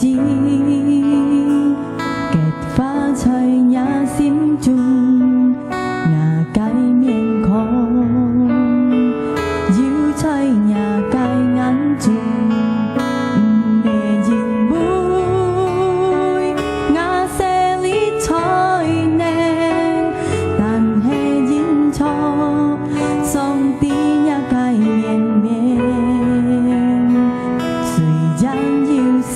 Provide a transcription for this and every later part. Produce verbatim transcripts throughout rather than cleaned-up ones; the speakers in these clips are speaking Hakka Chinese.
結花在若心中，若个面孔，又在若个眼中。毋係因為若細粒才能，但係因著上帝若个面面，雖然有時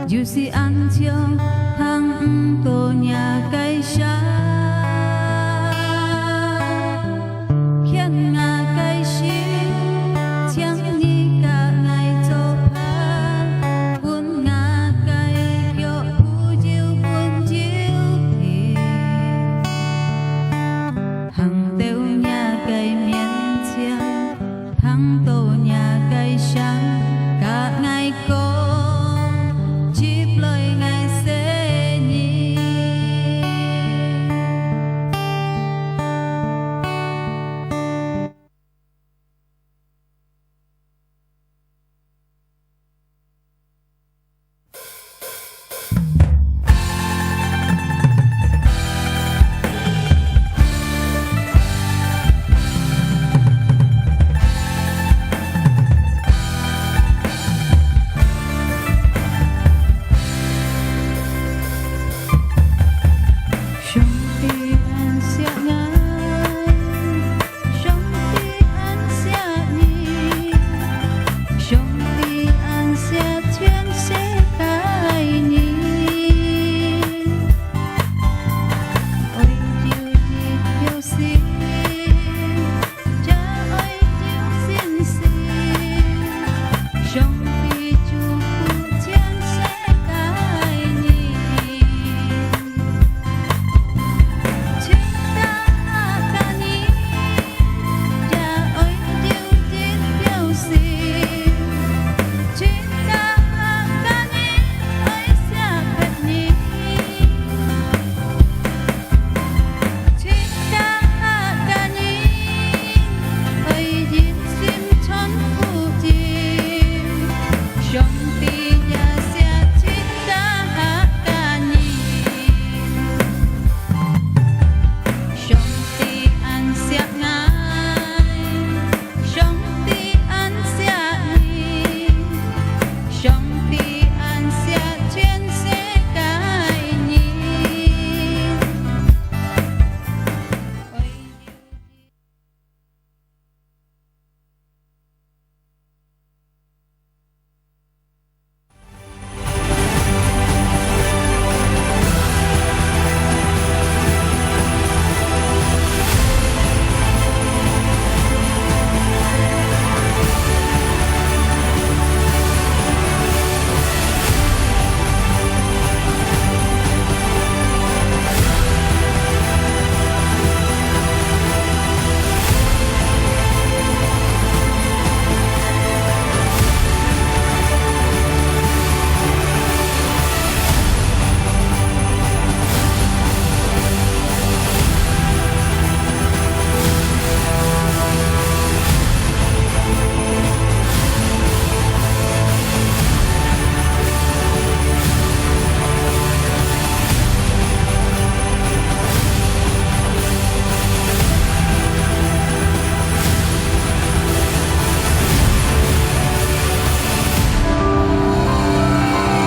就是恁樣行毋到若个山，牽𠊎个手，請你佮𠊎做伴，分𠊎个腳步有穩有定，行到若个面前。 行到若个山，佮𠊎講，接來𠊎細人。 上帝恁惜𠊎，上帝恁惜你，上帝恁惜全世界人。愛有一條心， 也愛有信心，上帝祝福全世界人。全个客家人，也愛有一條心，全个客家人愛惜別人。 全个客家人，愛一心傳福音，上帝也惜全个客家人。上帝恁惜𠊎， 上帝恁惜你，上帝恁惜全世界人。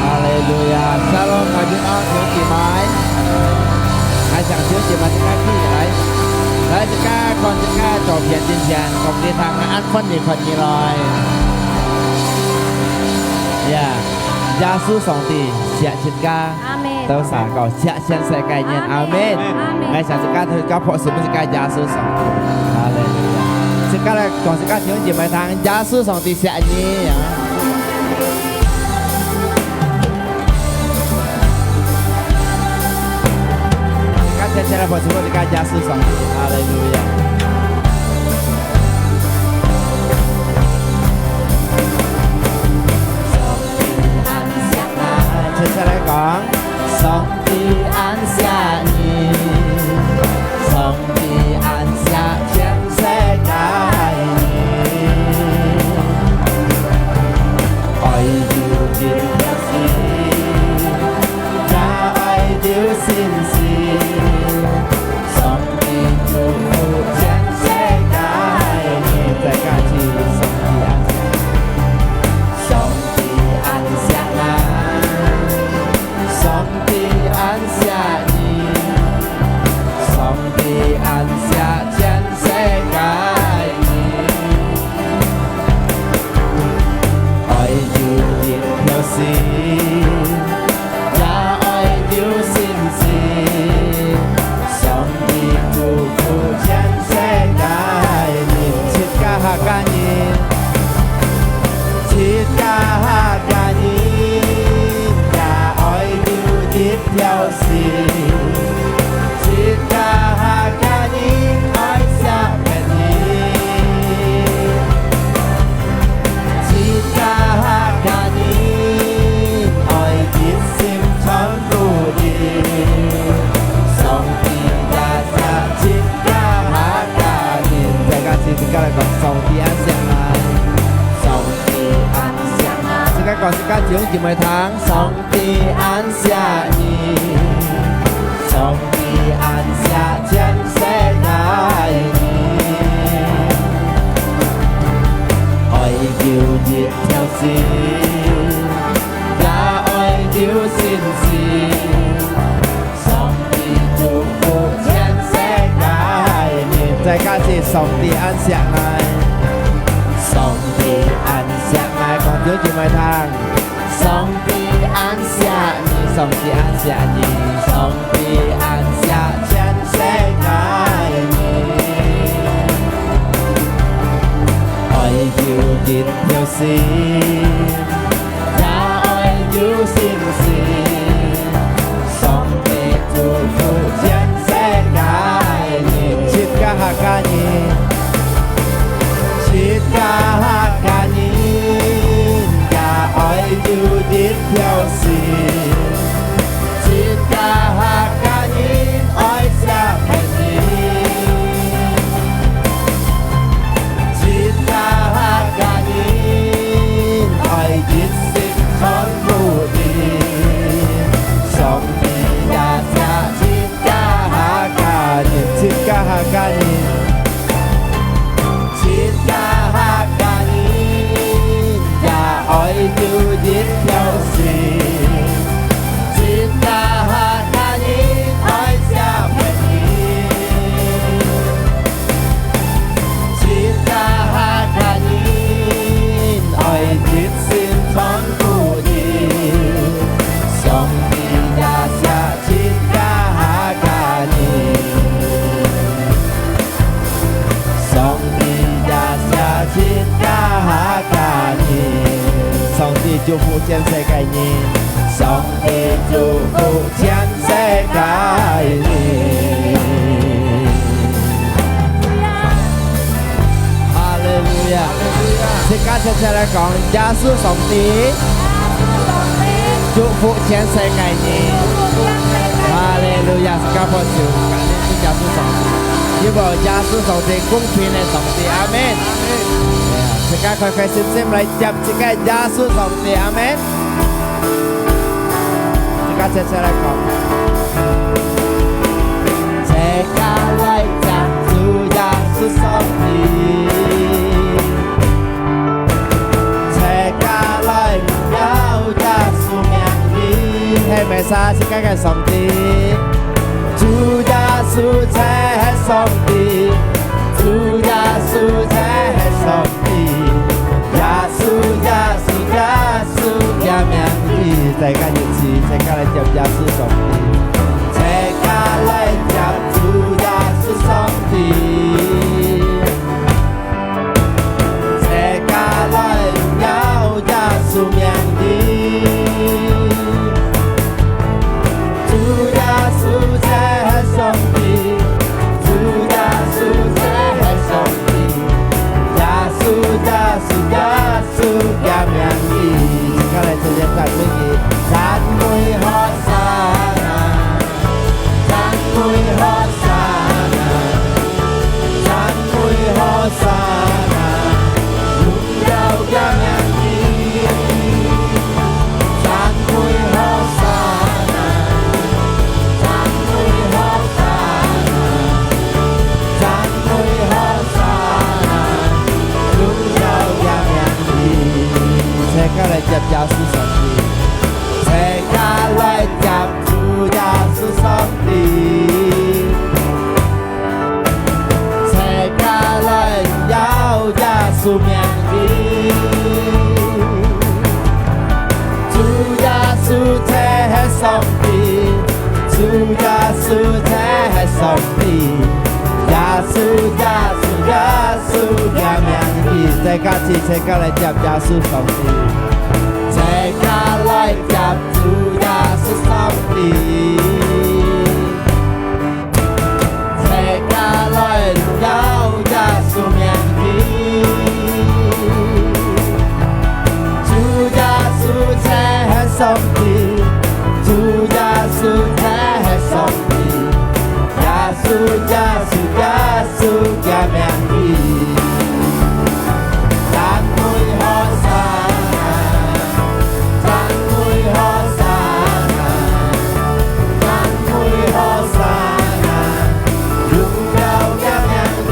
哈利路亞，Shalom，各位弟兄姊妹。來，請弟兄姊妹自家起來。來，自家看自家左片、正片，講你聽，恁歡喜看起來。Yeah，耶穌上帝惜自家。 阿們。多謝講，惜全世界人。阿們。阿們。𠊎想自家同自家拍手，分自家耶穌上帝。哈利路亞。自家來講，自家弟兄姊妹聽，耶穌上帝惜你啊。自家齊齊來拍手，分自家耶穌上帝。哈利路亞。 齊齊來講，上帝恁惜你，上帝恁惜全世界人。愛有一條心，也愛有信心。 上帝祝福全條心，自家客家人愛惜別人，自家客家人愛一心傳福音。上帝也惜自家客家人，大家自家來講，上帝恁惜𠊎，上帝恁惜𠊎。自家講，自家弟兄姊妹聽，上 上帝恁惜你，上帝恁惜全世界人。愛有一條心，也愛有信心。上帝祝福全世界人。大家是上帝恁惜𠊎，上帝恁惜𠊎，講弟兄姊妹聽。 上帝恁惜你，上帝恁惜你，上帝恁惜全世界人。愛有一條心，也愛有信心。 上帝祝福全世界人。自家客家人，自家客家人也愛有一條心。自家客家人愛惜別人。 自家客家人愛一心傳福音，上帝也惜自家客家人，自家客家人。自家客家人也愛有一條心，自家客家人愛惜別人。 自家客家人愛一心傳福音，上帝也惜自家客家人，上帝也惜自家客家人。上帝祝福全世界人，上帝祝福全 世界人。哈利路亞！自家齊齊來講，耶穌上帝祝福全世界人。哈利路亞！自家拍手，感恩主耶穌上帝，因為耶穌上帝公平个上帝。阿門。自家開開心心來接自家耶穌上帝。阿門。 自家齊齊來講。齊家來接主耶穌上帝，齊家來榮耀耶穌名字。係毋係自家个上帝？主耶穌就係上帝，主耶穌就係上帝。 耶穌，耶穌，耶穌个名字，齊家一起，齊家來接耶穌上帝。齊家來接主耶穌上帝，齊家來榮耀耶穌名字。 主耶穌就係上帝，主耶穌就係上帝，耶穌，耶穌，耶穌个名字。自家來齊齊讚美佢，讚美和散那，讚美和散那，讚美和散那。 榮耀个名字，讚美和散那，讚美和散那，讚美和散那，榮耀个名字。齊家來接耶穌上帝，齊家來接主耶穌上帝。 齊家來榮耀耶穌名字。主耶穌就係上帝，主耶穌就係上帝，耶穌，耶穌，耶穌个名字。齊家齊，齊家來接耶穌上帝，齊家來接主耶穌上帝。主耶穌，你係上帝，耶穌，耶穌，耶穌，佢名義。讚美和散那，讚美和散那，讚美和散那，榮耀佢名義。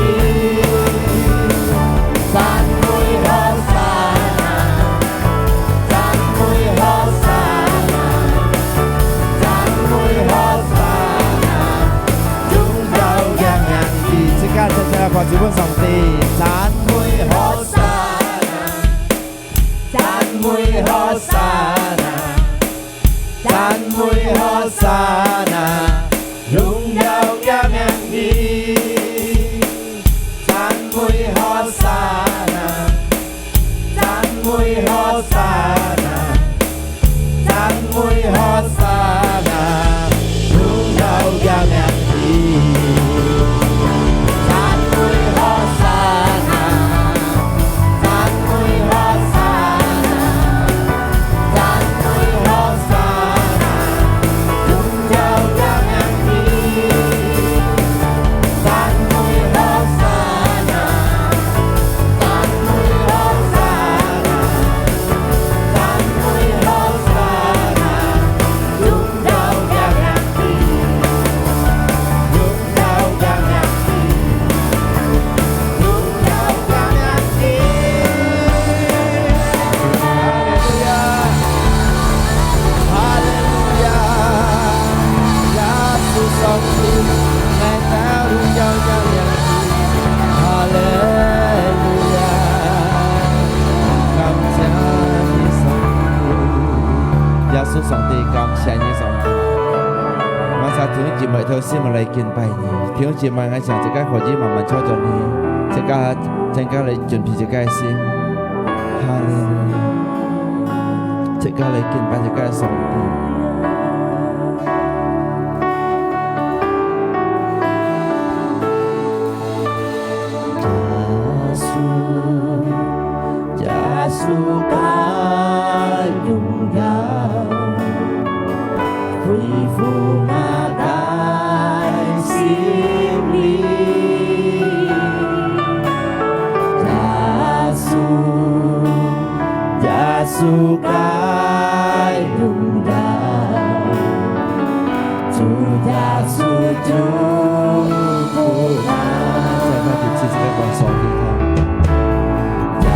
讚美和散那。 讚美和散那，讚美和散那，榮耀佢名義。自家齊齊來拍手分上帝，讚美和散那，讚美和散那，讚美和散那，榮耀佢名義。讚美和散那。 讚美和散那，讚美和散那，榮耀佢名義。讚美和散那，讚美和散那，讚美和散那，榮耀佢名義。讚美和散那。 讚美和散那，讚美和散那，榮耀佢名義，榮耀佢名義，榮耀佢名義。哈利路亞，哈利路亞，耶穌上帝，𠊎兜榮耀佢名義。 哈利路亞！感謝你，上帝。耶穌上帝，感謝你，上帝。𠊎想弟兄姊妹，同心來敬拜你。弟兄姊妹，𠊎想自家可以慢慢坐轉去，自家，自家來準備自家个心。哈利路亞！自家來敬拜自家个上帝。 耶穌，耶穌个榮耀，恢復𠊎个心靈。耶穌，耶穌个榮耀， 主耶穌，主福啊！再快點，自家个手舉起來。耶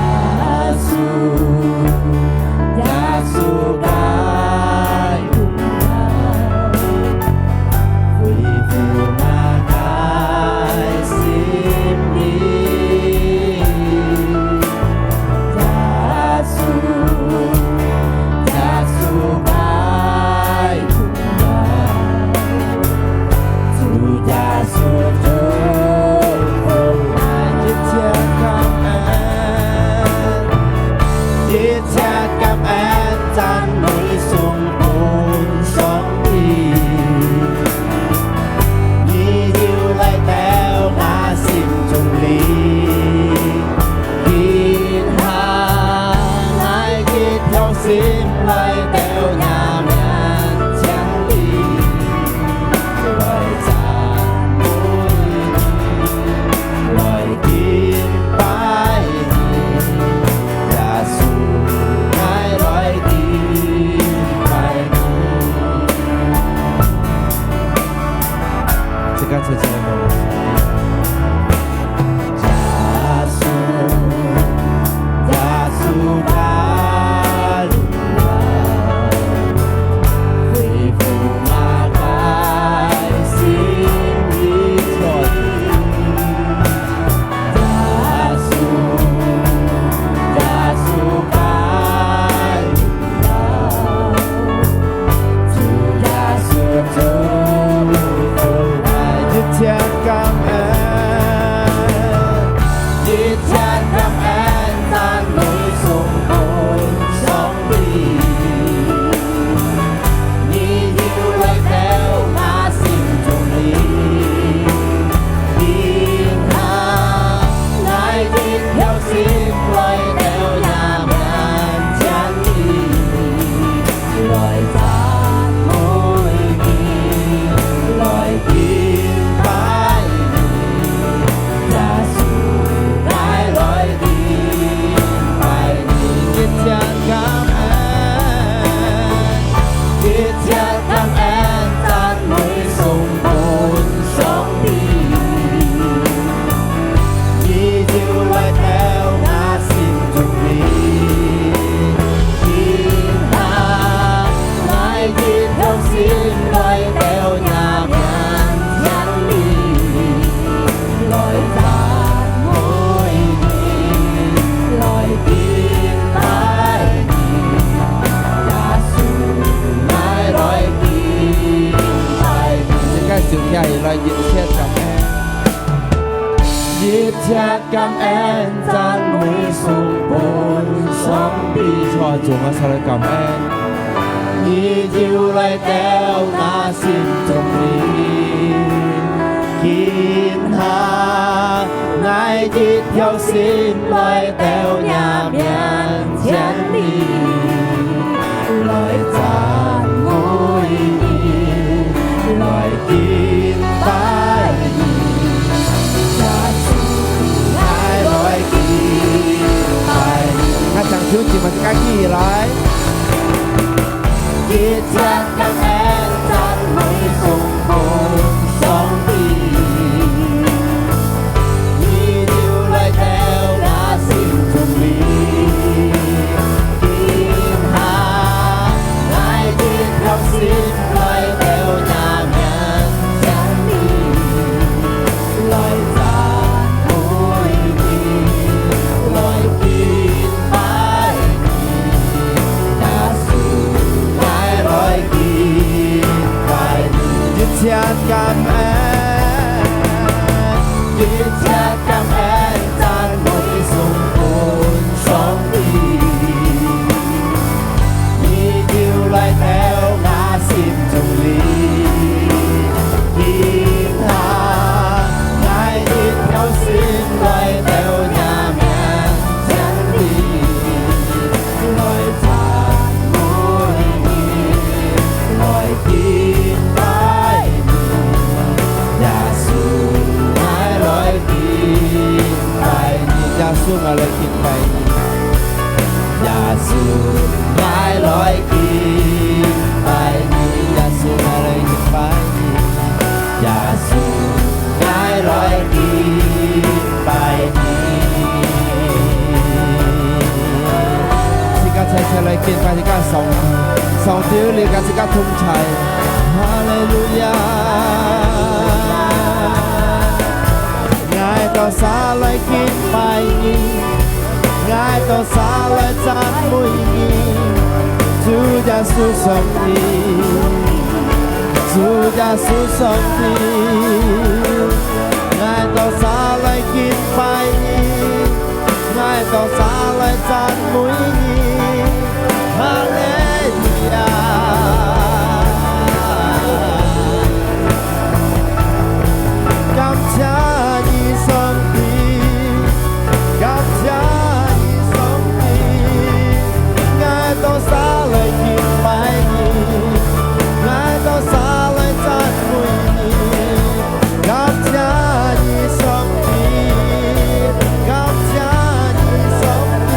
穌，耶穌个榮耀，恢復𠊎个心靈。耶穌，來一切感恩，一切感恩讚美送分上帝。坐，眾人一齊來感恩。你就來到𠊎心中裡，今下𠊎一條心來到若面 前裡，來讚美你，來敬拜你。耶穌，𠊎來敬拜你。𠊎請手指們自家起來。一切感恩讚美送分上帝。 你就來到𠊎心中裡，今下𠊎一條心來到若面前裡，來讚美你，來敬拜你，耶穌，𠊎來敬拜你。一切感恩， 一切感恩讚美送分上帝。你就來到𠊎心中裡，今下𠊎一條心來到若面前裡。 來讚美你，來敬拜你，耶穌，𠊎來敬拜你。耶穌，𠊎來敬拜你。耶穌，𠊎來敬拜你。耶穌，𠊎來敬拜你。耶穌， 𠊎來敬拜你。自家齊齊來敬拜自家上帝，上帝有你佮自家同在。哈利路亞！𠊎兜儕來敬拜你。 𠊎兜儕來讚美你，主耶穌上帝，主耶穌上帝，𠊎兜儕來敬拜你，𠊎兜儕來讚美你，哈利路亞！ 感謝你，上帝，感謝你，上帝，𠊎兜儕來敬拜你，𠊎兜儕來讚美你。感謝你，上帝，感謝你，上帝，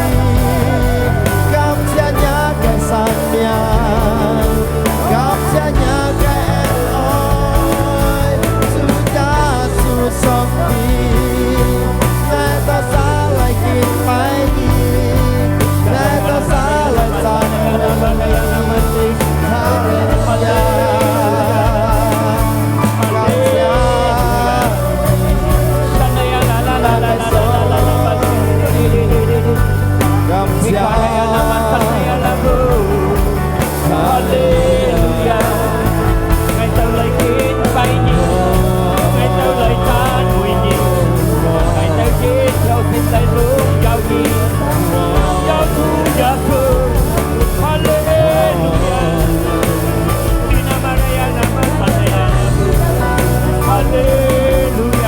感謝你个生命。 感謝你个恩愛，主耶穌上帝，𠊎兜儕來敬拜你，𠊎兜儕來讚美你。哈利路亞！感謝，感謝。 哈利路亞！𠊎兜來敬拜你，𠊎兜來讚美你，𠊎兜一條心來榮耀你，榮耀主耶穌！哈利路亞！哈利路亞！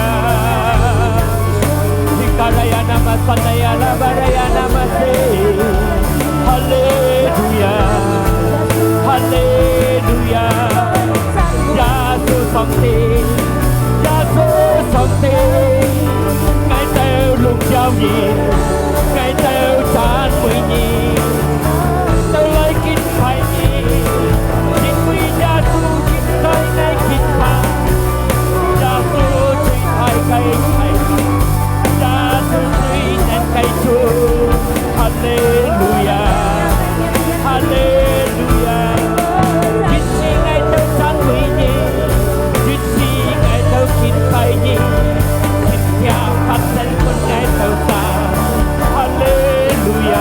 哈利路亞！哈利路亞！耶穌上帝，耶穌上帝，𠊎兜榮耀你，𠊎兜讚美你，𠊎兜來敬拜你，因為耶穌應該來敬拜，耶穌最大个大，耶穌最能个主。 哈利路亞，哈利路亞！一時𠊎兜讚美你，一時𠊎兜敬拜你，今天發生分𠊎兜儕。哈利路亞！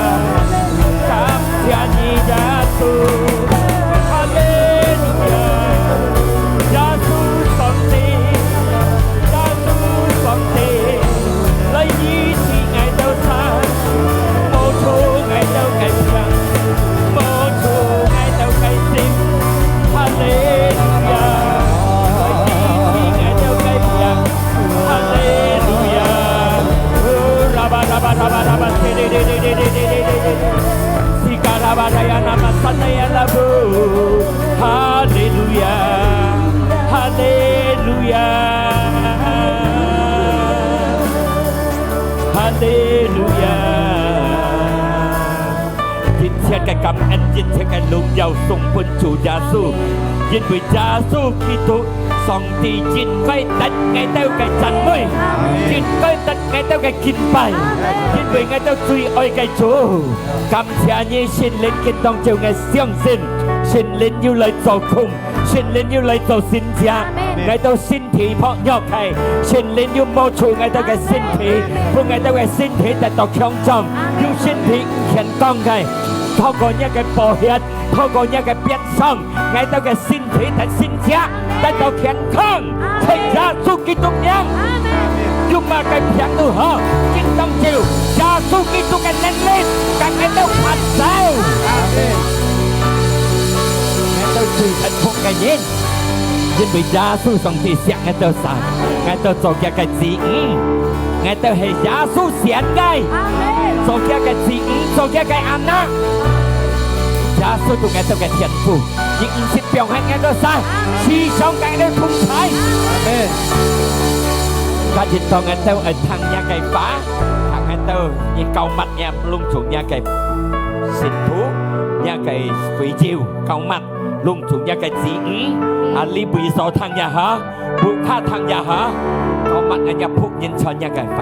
哈利路亞！一切个感恩，一切个榮耀送分主耶穌，因為耶穌基督，上帝應該得𠊎兜个讚美，應該得𠊎兜个敬拜，因為𠊎兜最愛个主。感謝你，聖靈今當晝𠊎相信，聖靈又來做工，聖靈又來做神蹟。𠊎兜身體薄弱个，聖靈又摸觸𠊎兜个身體，分𠊎兜个身體得到強壯，有身體毋健康个，透過若个寶血，透過若个鞭傷，𠊎兜个身體得神蹟，得到健康，在耶穌基督名。有麼个病都好，今當晝，耶穌基督个能力，同𠊎兜發走。𠊎兜最幸福个人， 因為耶穌上帝惜𠊎兜儕，𠊎兜做佢个子女，𠊎兜係耶穌選个，做佢个子女，做佢个anak。耶穌做𠊎兜个天父，你毋識放忒𠊎兜儕，時常同𠊎兜同在。阿門。今日當𠊎兜愛聽若个話，聽𠊎兜你膏抹若攏總若个信徒，若个會友膏抹。 攏總若个子女，啊，你位所聽也好，屋下聽也好，膏抹𠊎兜僕人傳若个話，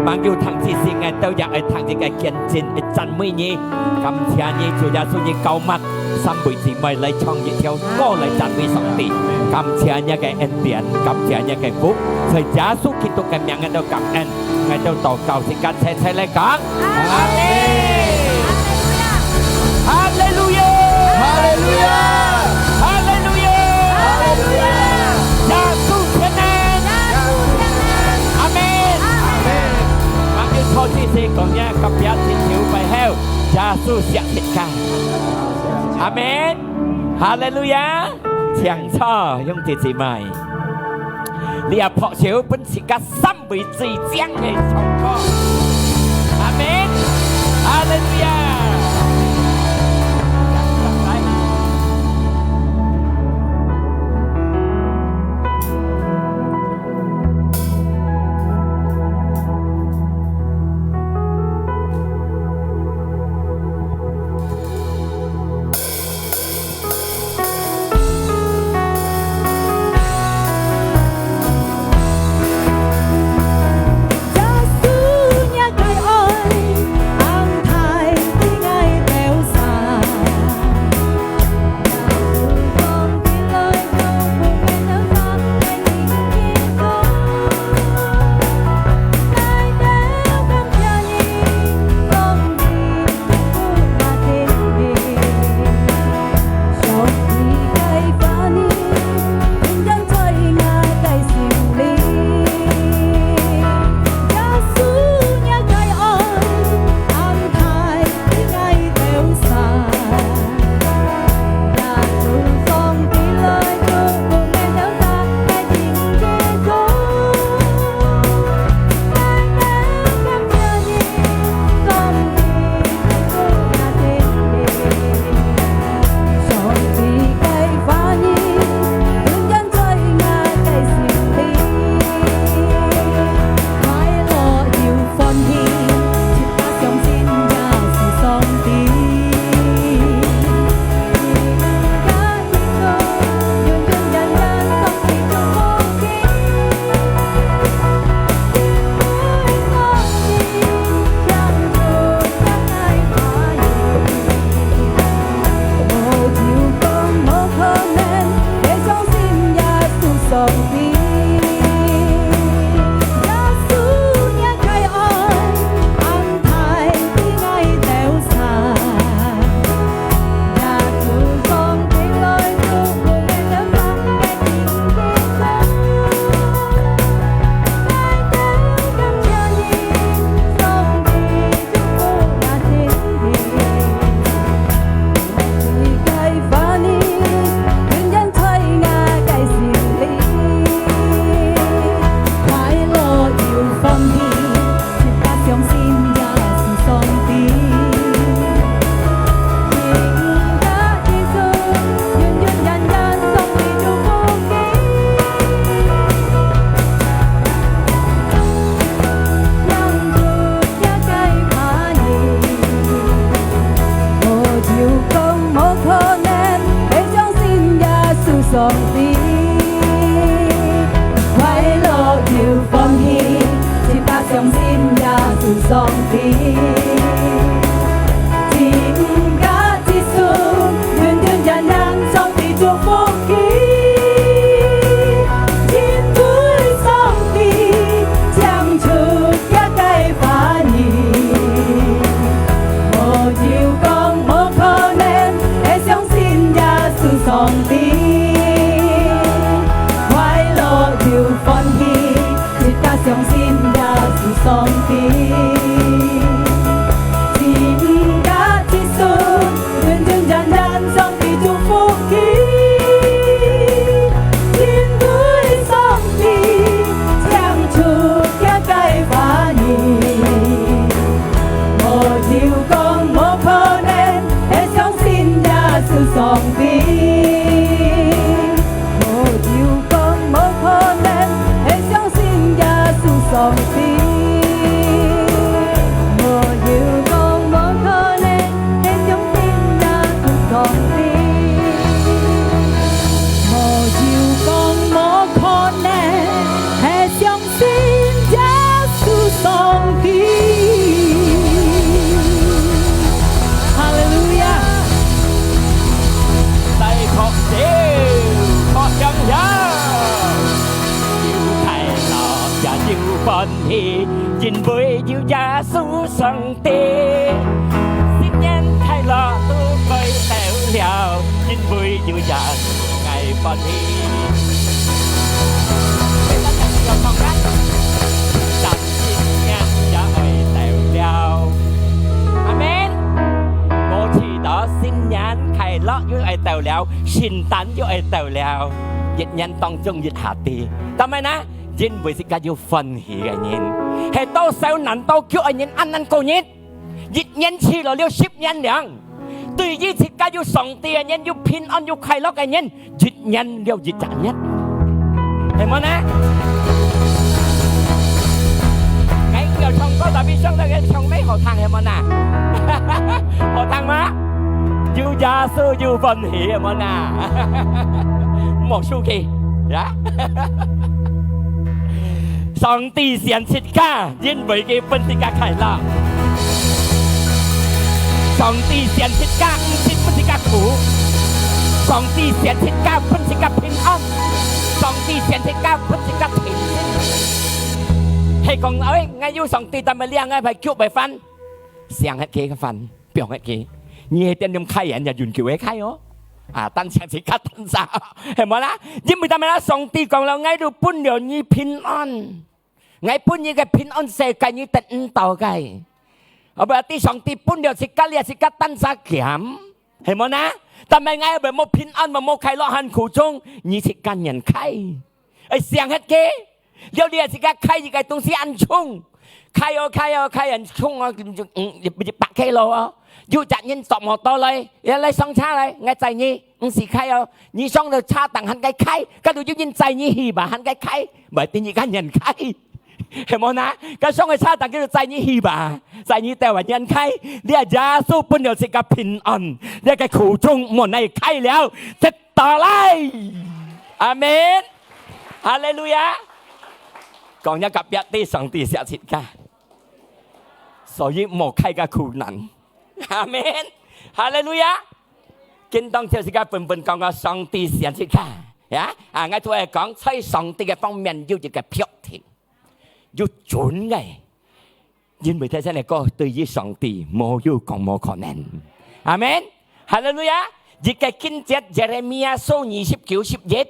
吂有聽之時，𠊎兜也愛聽你个見證，愛讚美你。感謝你，主耶穌，你膏抹三位姊妹來唱一條歌來讚美上帝。感謝你个恩典，感謝你个福，在耶穌基督个名，𠊎兜感恩。 𠊎兜禱告，自家齊齊來講，阿門。哈利路亞！哈利路亞！哈利路亞！哈利路亞！耶穌全能！耶穌全能！阿門！阿門！𠊎兜坐之時講若隔壁親像背後，耶穌惜自家。阿門！哈利路亞！請坐，兄弟姊妹。 你也拍手，分自家三位最靚个唱歌。阿門。哈利路亞。上帝，快樂又歡喜，自家相信耶穌上帝。自家子孫，遠遠遠遠上帝祝福佢。因為上帝講出佢个話語，無有講無可能，係相信耶穌上帝。 快樂又歡喜，自家相信耶穌上帝。自家子孫，遠遠遠遠上帝祝福佢。因為上帝講出佢个話語，無有講無可能，係相信耶穌上帝。 無有講無可能，係相信耶穌上帝。無有講無可能，係相信耶穌上帝。無有講無可能，係相信耶穌上帝。哈利路亞！ 大拍手，拍響響。又快樂也又歡喜，因為有耶穌上帝。新年快樂都快到了，因為有耶穌𠊎歡喜。大家一起來唱啊！新年也愛到了。阿門。 無知道新年快樂又愛到了，聖誕又愛到了，一年當中一下子，但係呢，因為自家有歡喜个人，係多少難多久个人，恁難過日，一年去了，了十年了，對於自家有上帝个人，有平安有快樂个人， 一年了一隻日，係無呢？𠊎有唱歌，tapi唱到該唱咩好聽，係無呢？好聽嗎？有耶穌有歡喜，係無呢？莫輸佢，呀！上帝選自家， 因為佢分自家快樂。上帝選自家，毋係分自家苦。上帝選自家，分自家平安。上帝選自家，分自家平安。係講，哎，𠊎有上帝，但係這𠊎排腳个飯，想下佢个飯，放下佢。你係點樣開眼也永久个開哦。啊，單淨自家單儕，係無啦？因為但係啦，上帝講了，𠊎都分了你平安。 𠊎分你个平安世界，你得毋到个。Berarti上帝分了自家，這自家單儕撿，係無呢？但係𠊎會無平安，會無快樂，還苦衷，你自家人開。愛想下个，了你自家開一個東西恁重，開哦，開哦，開恁重哦，嗯，一百kilo哦。有隻人坐摩托來，也來上車來，𠊎載你。 毋使開哦，你上到車頂還該開，該度有人載你去吧，還該開，毋係等你个人開，係無呢？該上个車頂叫做載你去吧，載你到啊人開，你啊耶穌分了自家平安，你个苦衷無奈開了，直到來。阿門。哈利路亞。講一個別个，上帝惜自家，所以無開个苦難。阿門。哈利路亞。 今當晝自家本本講个上帝惜自家，呀？啊，𠊎就愛講，在上帝个方面有一個標準，有準个。因為頭先个歌，對於上帝無有講無可能。阿門。哈利路亞。一個經節，Yeremia書二十九十一。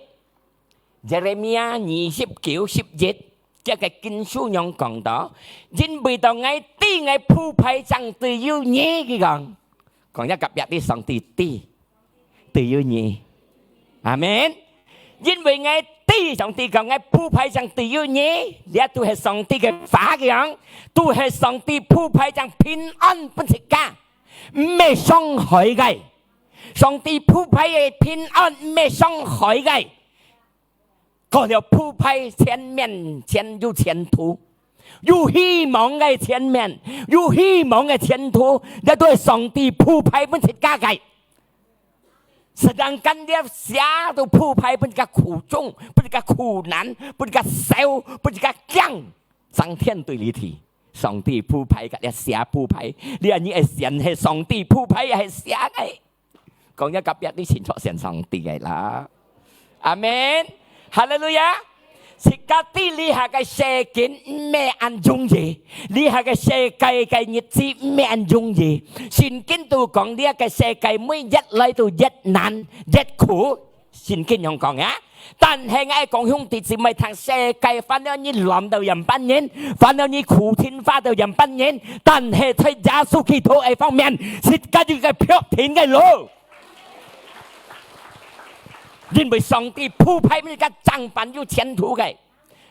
Yeremia二十九十一，這個經書仰講到，因為到𠊎知𠊎鋪排正對於你，佢講，講一個別个，上帝知，對於你。阿門。因為𠊎知，上帝講，𠊎鋪排正對於你，這都係上帝个話，佢講，都係上帝鋪排正平安分自家，毋係傷害个。上帝鋪排个平安，毋係傷害个。 過了鋪排前面，前有前途，有希望个前面，有希望个前途，這都係上帝鋪排分自家个。Sedangkan這邪都鋪排分自家苦衷，分自家苦難，分自家愁，分自家驚。上天對你提，上帝鋪排个這邪鋪排，你啊，你个選係上帝鋪排，也係邪个。講一隔壁，你清楚選上帝个啦。阿門。哈利路亞。自家知這下个世間毋係恁容易，這下个世界个日子毋係恁容易。聖經都講，這个世界每日來都越難越苦。聖經樣講啊。但係𠊎講兄弟姊妹聽，世界煩惱你亂到樣般人，煩惱你苦情花到樣般人，但係在耶穌基督个方面，自家有个確定个路。因為上帝鋪排你个正辦有前途个。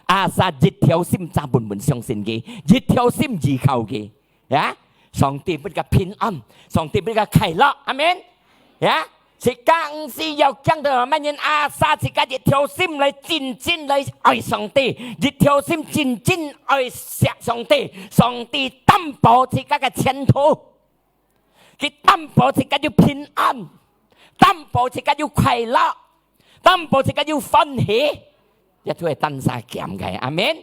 Asal一條心揸穩穩相信佢，一條心依靠佢，呀，上帝分个平安，上帝分个快樂，阿門。呀，自家毋使要驚到麼人，asal自家一條心來真真來愛上帝，一條心真真愛惜上帝，上帝擔保自家个前途。 佢擔保自家有平安，擔保自家有快樂，擔保自家有歡喜，這就係單儕講个。阿門。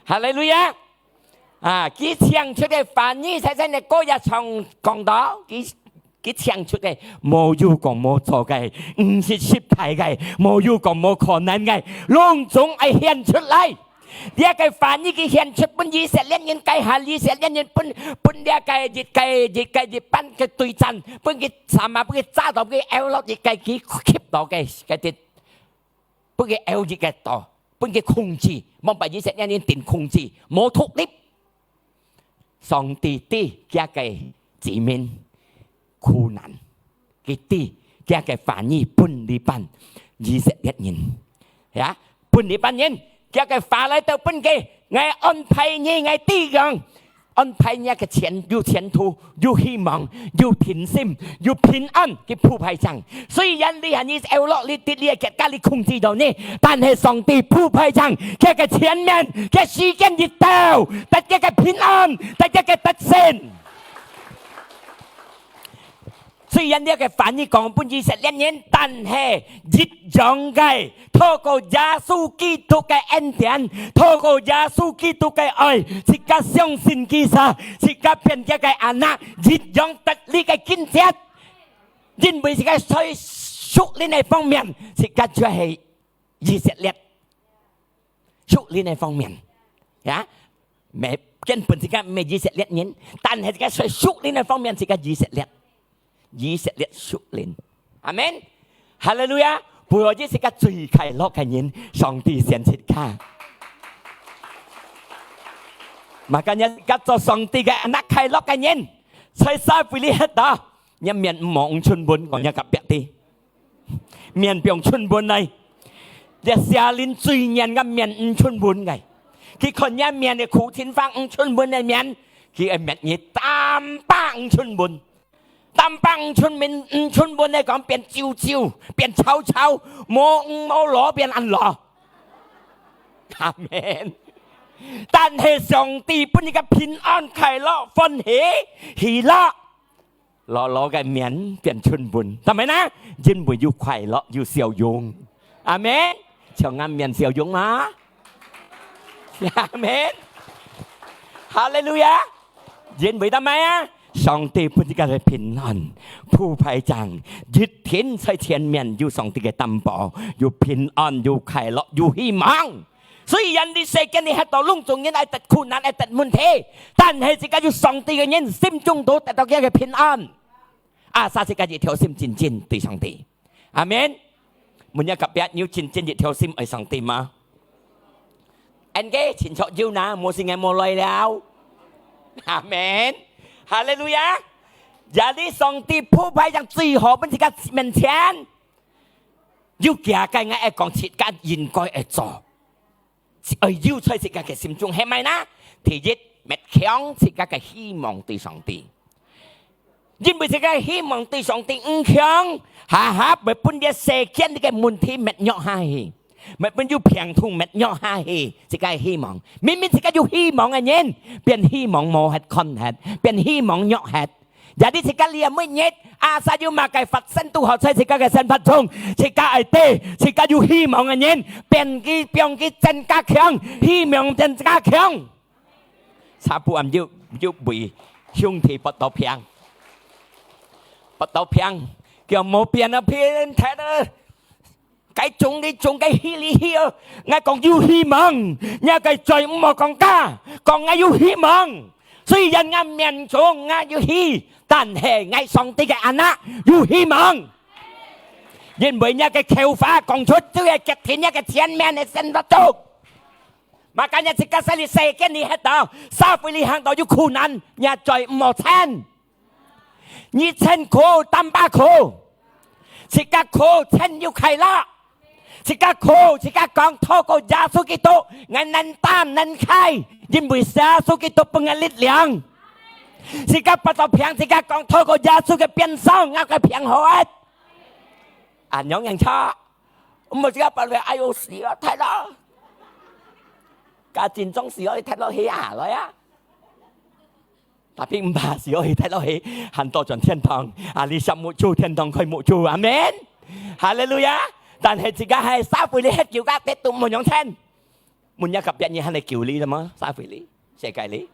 哈利路亞。啊，佢請出个話語，在這个歌也常講到，佢，佢請出个，無有講無做个，毋係失敗个，無有講無可能个，攏總愛顯出來。 這个話語佢顯出分以色列人，該下以色列人分，分這个一个，一个一班个對戰，分佢斬啊，分佢炸到，分佢毆落，一个佢吸到个，个，分佢毆一个到，分佢控制，望把以色列人定控制，無獨立。 上帝知佢个子民苦難，佢知佢个話語分這班以色列人，呀，分這班人，佢个話來到分佢，𠊎安排你，𠊎知樣，安排你个前，有前途，有希望，有定心，有平安，佢鋪排正。雖然這下你毆落，你跌，你个結果你控制到你，但係上帝鋪排正，佢个前面，佢時間一到， 得佢个平安，得佢个得勝。雖然這个話語講分以色列人，但係一樣个，透過耶穌基督个恩典，透過耶穌基督个愛，自家相信佢時，自家變佢个anak，一樣得這个經節。因為自家在屬靈个方面，自家就係 以色列，屬靈个方面，呀，毋係，根本自家毋係以色列人，但係自家在屬靈个方面，自家以色列，以色列屬靈。阿門。哈利路亞！不過，這自家最快樂个人，上帝先自家。Makanya自家做上帝个anak快樂个人，在社會裡歇到，你面毋好五寸分，講你隔壁个。 面放寸分來。這邪靈最願个面五寸分个。佢看你面个苦情花五寸分个面，佢个面你擔把五寸分。擔把五寸分，五寸分个講變皺皺，變皺皺，無五無羅變恁羅。阿門。但係上帝分你个平安、快樂、歡喜、喜樂， 老老个面變春分，做麼个呢？因為有快樂，有笑容。阿門。像𠊎面笑容嗎？阿門。哈利路亞。因為做麼个啊？上帝分自家个平安，鋪排正，一定在前面有上帝个擔保，有平安，有快樂，有希望。 雖然這世間裡歇到攏總人愛得苦難，愛得問題，但係自家有上帝个人，心中都得到佢个平安。Asal自家一條心真真對上帝。阿門。問你隔壁，你有真真一條心愛上帝嗎？N K，清楚有啦，無時間無來了。阿門。哈利路亞。Jadi上帝鋪排正最好分自家面前。 有幾下个𠊎愛講自家應該愛做，愛有在自家个心中，係麼个呢？第一，搣強自家个希望對上帝。因為自家希望對上帝毋強，下下會分這世間个問題搣弱下去，會分有病痛搣弱下去，自家个希望。明明自家有希望个人，變希望無忒看忒，變希望弱忒。Jadi自家這每日，asal有麼个發生都好，在自家个生活中，自家愛知，自家有希望个人，變佢，變佢增加強，希望增加強。昨晡暗有，有位兄弟發到病，發到病，叫無變啊，變忒啊。 該種你種，該去你去哦。𠊎講有希望，若个嘴毋好講假，講𠊎有希望。雖然𠊎面腫，𠊎有氣，但係𠊎上帝个anak有希望。因為若个口話講出，就係決定若个前面个生活中。Makanya自家在這世間裡歇到，社會裡行到有苦難，若嘴毋好撐。 你撐苦，tambah苦。自家苦，撐有快樂。自家苦，自家講，透過耶穌基督，𠊎能擔能開，因為耶穌基督分𠊎力量。自家發到病，自家講，透過耶穌个鞭傷，𠊎个病好啊。恁樣正著。毋好自家發到，哎喲，死啊，忒咯。加緊張死啊，忒咯，去啊，來啊。 Tapi毋怕，死哦，去忒落去，還倒轉天堂。啊，你想目珠，天堂開目珠，阿門。哈利路亞！但係自家係社會裡歇久个，都無樣撐。問一下隔壁人，還來救你了嗎？社會裡，世界裡。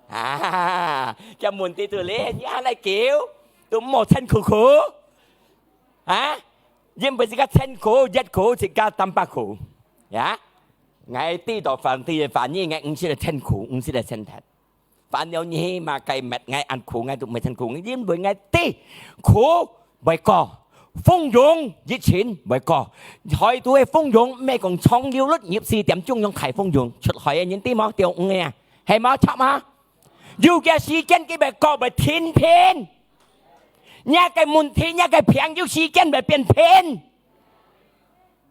啊，叫問題就來，你還來救，都無撐苦苦。啊，因為自家撐苦，越苦，自家tambah苦。Ya，𠊎知道上帝个話語，𠊎毋識來撐苦，毋識來撐忒。 Phản ứng你嘛，該乜𠊎恁苦，𠊎都毋會辛苦，因為𠊎知苦會過，風湧一陣會過。海肚个風湧，毋係講長流率入四點鐘樣大風湧，出海个人知無？釣魚个啊，係無？著無？有个時間佢會過，會停平。若个問題，若个病，有時間會變平。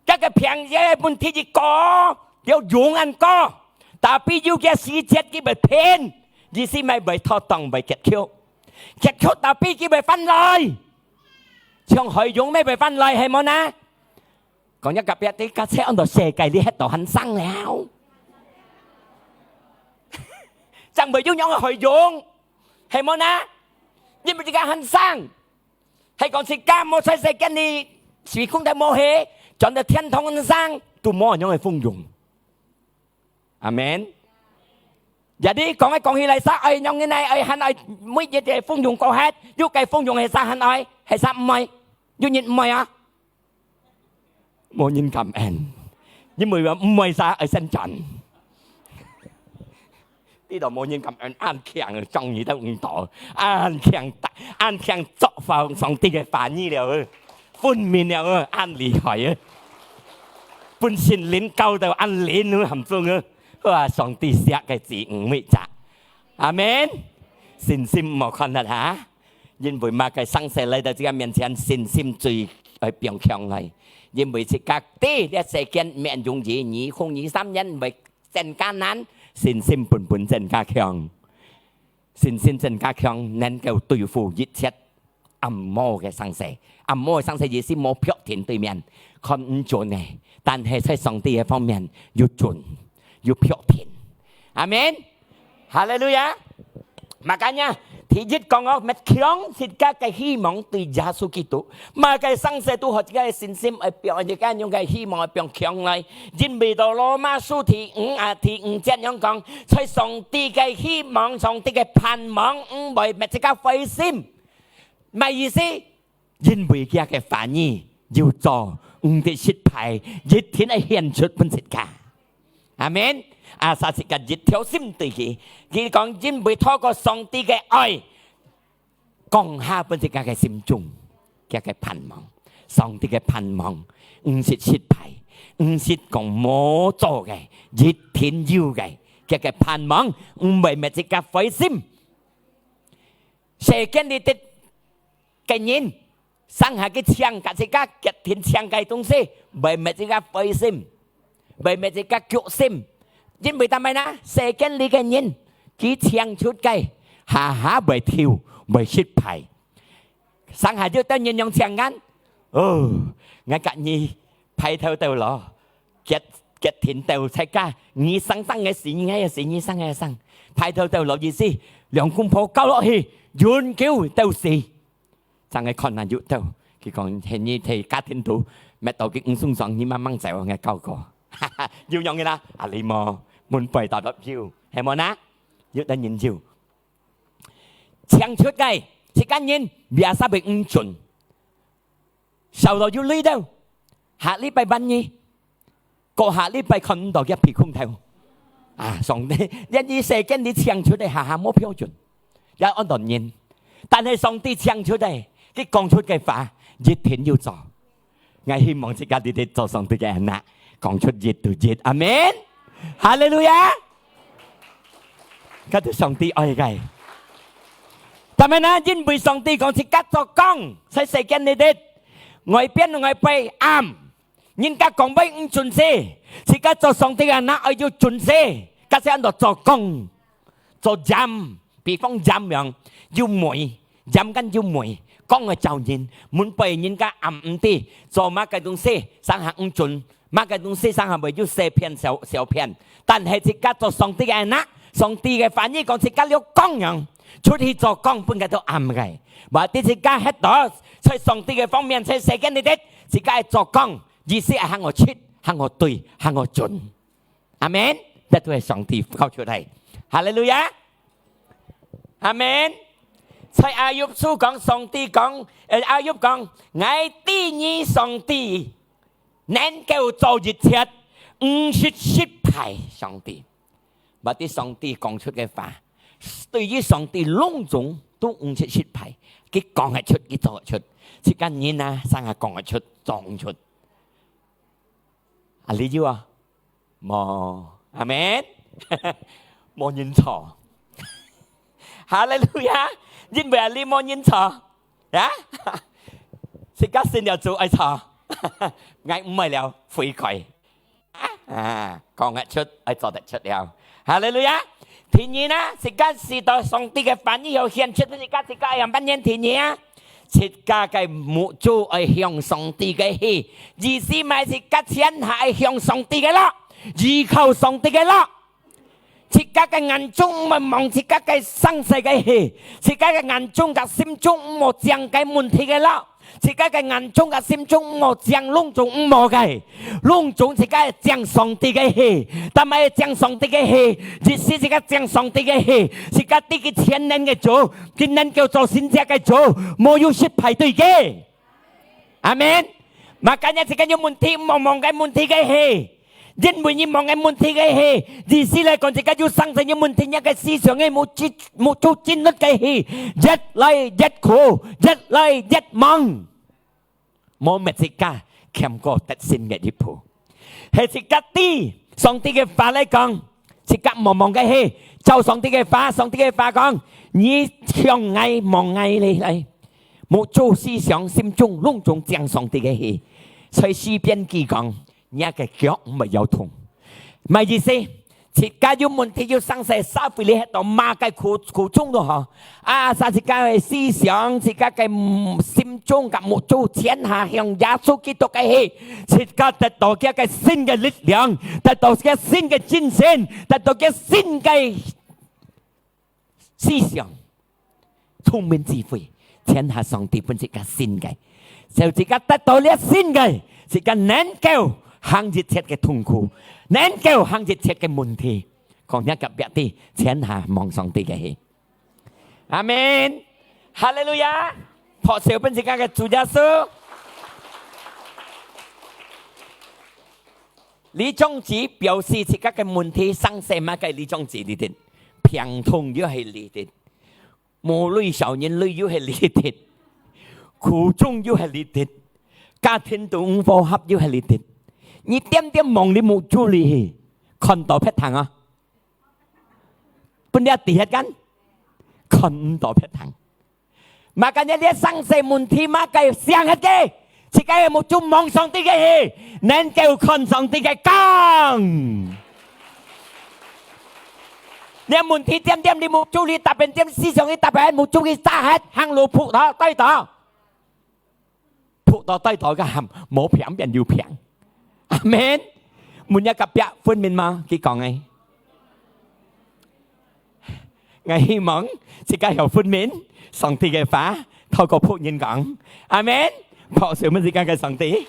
該个病，這个問題一過，就永遠過。Tapi有个時節佢會平，意思乜會妥當，會結束。結束，tapi佢會翻來。像海湧乜會翻來，係無呢？講一隔壁，你架車安到世界，你歇到還生了。正會有樣个海湧，係無呢？因為你个還生。 係講自家無在世間裡，時空都無去，轉到天堂个人生，都無恁樣个豐容。阿門。Jadi講來講去來，啥愛仰般呢？愛還愛每日个豐容過忒，有个豐容係啥還愛，係啥毋愛？有人毋愛啊？ 無人感恩，因為毋會啥愛生存。知道無人感恩，恁強，終於都毋到，恁強，恁強作法上帝个話語了，分明了，恁厲害啊！分聖靈教導恁靈啊，含中啊！哇，上帝惜个子女每隻。阿門。信心毋好看忒哈。 因為麼个生事來到自家面前，信心最愛變強來。因為自家知這世間毋容易，二空二三年會增加難，信心本本增加強。信心增加強，能夠對付一切暗摸个生事。暗摸个生事意思無確定對面，看毋準个，但係在上帝个方面有準，有確定。阿門。 哈利路亞！Makanya，第一講哦，搣強自家个希望對耶穌基督。麼个生事都好，自家个信心愛變，自家用个希望愛變強來。因為到羅馬書第五啊，第五節樣講，在上帝个希望，上帝个盼望，毋會搣自家灰心。麼意思？ 因為佢个話語有做，毋得失敗，一定會顯出分自家。阿門。Asal自家一條心對佢，佢講，因為透過上帝个愛，降下分自家个心中，佢个盼望。上帝个盼望，毋識失敗，毋識講無做个，一定有个，佢个盼望，毋會搣自家灰心。世間裡个 个人，生下去搶甲自家決定搶个東西，毋會搣自家灰心，毋會搣自家腳心。因為做麼呢？世間裡个人，佢搶出个，下下毋會丟，毋會失敗。生下就等人用搶眼，哦，𠊎甲你排頭頭咯。 決，決定鬥自家，你生生个死，𠊎个死，你生个生。排頭頭落意思，兩公婆交落去，永久到死。正个看啊，有到，佢講，係你在家庭肚，搣到佢毋鬆爽，你慢慢走，𠊎教過。有用个啦，啊，你無，門背打到有，係無呢？有得人有。請出个，自家人，biasa會毋準。 少到有鐳到，下禮拜萬一，過下禮拜看毋到佢鼻空頭。啊，上帝，連你世間你請出个下下無標準，也按到人。但係上帝請出个，佢講出个話，一定有做。𠊎希望自家日日做上帝个anak，講出一就一。阿門。哈利路亞。 該就上帝愛个。但係呢，因為上帝講自家做光，在世間裡底，外邊外背暗，人家講話毋準時，自家做上帝个anak愛有準時，該係安到做光，做鹽，比方鹽樣，有味，鹽乾有味，光會照人，門背人家暗毋知，做麼个東西，生下毋準， 麼个東西生下會有細片、小，小片，但係自家做上帝个anak，上帝个話語講自家了光樣，出去做光分該兜暗个。Berarti自家歇到，在上帝个方面，在世間裡底，自家愛做光，意思係行好直，行好對，行好準。阿門。這都係上帝教出來。哈利路亞。阿門。在Ayub書講，上帝講，呃，Ayub講，𠊎知你上帝 能夠做一切，毋識失敗，上帝。Berarti上帝講出个話，對於上帝攏總都毋識失敗，佢講得出，佢做得出。自家人啊，生下講得出，做毋出。啊，你有啊？無。阿門。無人錯。哈利路亞。因為啊，你無人錯。 呀？自家信了主愛做，𠊎毋愛了，悔改。啊，講得出，愛做得出了。哈利路亞！第二呢，自家使到上帝个話語有顯出，自家，自家愛仰般呢？第二啊，自家个目珠愛向上帝个去，意思嘛係自家全下愛向上帝个咯，依靠上帝个咯。 自家个眼中毋好望自家个生世个事，自家个眼中甲心中毋好淨个問題个咯，自家个眼中甲心中毋好淨攏總毋好个，攏總自家淨上帝个事，但係淨上帝个事，意思自家淨上帝个事，自家知佢全能个主，佢能夠做神蹟个主，無有失敗對佢。阿門。Makanya自家有問題，毋好望个問題个事。 因為你望个問題个事，意思來講，自家有生死有問題，你个思想个目珠，目珠進入个事，越來越苦，越來越猛。無搣自家，欠過得勝个一步。係自家知上帝个話來講，自家無望个事，照上帝个話，上帝个話講，你向𠊎望𠊎來，來，目珠思想心中攏總淨上帝个事。所以詩篇記講， 若个腳毋會搖動。麼意思？自家有問題，有生死，社會裡歇到麼个苦，苦衷都好。啊，啥自家个思想，自家个，嗯，心中个目珠全下向耶穌基督个去，自家得到佢个新个力量，得到佢新个精神，得到佢新个 思想、聰明智慧，全下上帝分自家新个。就自家得到這新个，自家能夠行一切个痛苦，能夠行一切个問題。講若隔壁知，全下望上帝个去。阿門。哈利路亞。拍手分自家个主耶穌。 李長志表示自家个問題，生死麼个李長志裡底，病痛又係裡底，無鐳小人鐳又係裡底，苦衷又係裡底，家庭都毋和合又係裡底。你點點望你目珠裡去，看到別項啊？ 分這知歇間，看毋到別項。Makanya這生死問題麼个想歇个，自家个目珠望上帝个去，能夠看上帝个光。這問題點點你目珠裡，逐片點思想裡，逐片目珠裡，炸歇，行路仆到對到。 仆到對到个喊，無病變有病。阿門。問若隔壁分明嗎？佢講个。𠊎希望自家有分明上帝个話，透過僕人講。阿門。拍手分自家个上帝。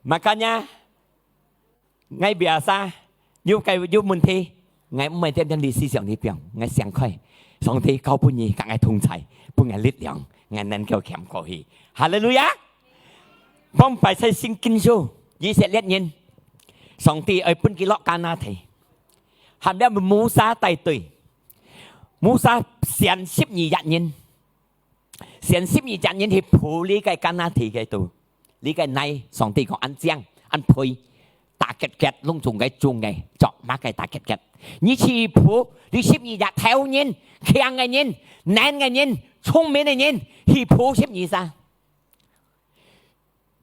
Makanya， 𠊎biasa，有个，有問題，𠊎毋會恬恬在思想裡放，𠊎想開，上帝交分你，佮𠊎同在，分𠊎力量，𠊎能夠行過去。哈利路亞！往擺在聖經書，以色列人，上帝愛分佢落迦南地，喊了Musa帶隊，Musa選十二隻人， 選十二隻人去鋪這个迦南地个肚，這个泥，上帝講恁靚，恁肥，大結結，攏總个種个，著麼个大結結。你去鋪，你十二隻頭人，強个人，能个人，聰明个人，去鋪十二儕。